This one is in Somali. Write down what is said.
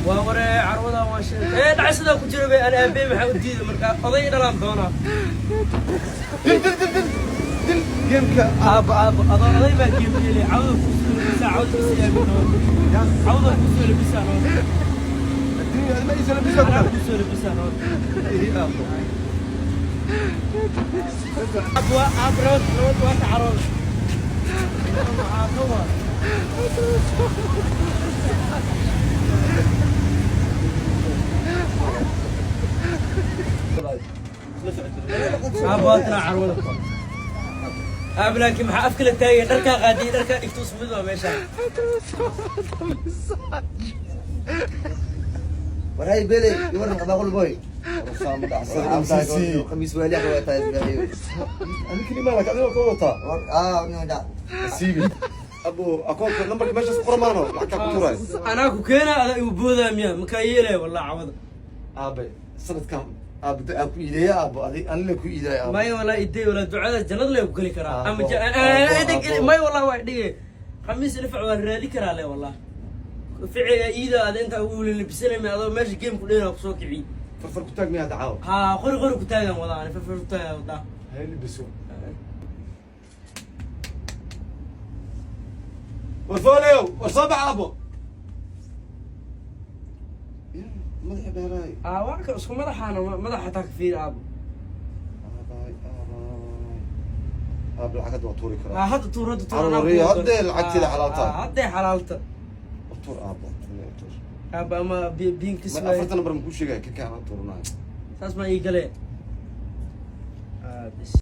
Waa waree, carwadan waa sheegay ee dhacay sidaa ku jira bay. Ana aabbe maxaa u diiday marka? Oday dhalaan doonaa. Dil, dil, dil, dil, dil gameka. Aabo, aabo, adoo oday baa game dheelay. Cawda kusoo labisaa, cawda isi aamin, cawda kusoo labisaa noo. Adduunya ma iisoo labisaa ku Anaa dhalay. Kusoo labisaa noo. Ii aabo. Aab, waa aab, nabad, nabad, waa ka carooda. Maxaa ka waa? Aab, waa tanaa carwada. Aab, laakiin maxaa afka la taagay? Dharkaa qaadiy, dharkaa dhigto, isku mid waa meeshaan. War hay bele iwaran qabaa boy. MCC. Khamiis waali waa tahay isbaaxiyo. Ani keli maa, laakiin adiga ka wadataa. Ah, nin da. Nasiibi abo, akoonka nambarka meeshaas ku qoramaano, lacagtaa ku tuuraay. Anaa ku keenaa, adaa igu boodaa miya? Makaa yeelaya wallah cawada. Aabe, sanadkan aabo aan ku iideeya. Aabo, adi anile ku iidaaya, aabo. Maya walaa, iday walaa, ducada jannada lee ku geli karaa ama Aabo, aabo, aabo. Maya wallah, waa dhige khamiis ilfac waa raadi karaa le wallah. Ficiga iida ada intaa ugu labisanayma, adoo meesha game ku dheena kusoo kiciy. Farfar ku taag miya hadda caawa? Haa, qori qori ku taagan wadaa ani, farfar ku taagan wadaa. Hay libiso. War foolayow, war soo bax, aabo. Ya, madaxa dheeraay. Aa, waa ka isku madaxaana, madaxa xataa ka fiiri, aabo. Aabaay, aabaay, aab, lacag hadda waa tuuri karaa. Haa, hadda tuur, hadda tuur. Carwariyo, anaa ku haddee lacagteeda xalaalta. Aa, haddee xalaalta. Tuur, aabo, tuur. Aaba, ama biinkis. Ma afarta nambar makuu sheegaya? Ka kaana tuuranayo. Saas maa ii galee. Ah, bis.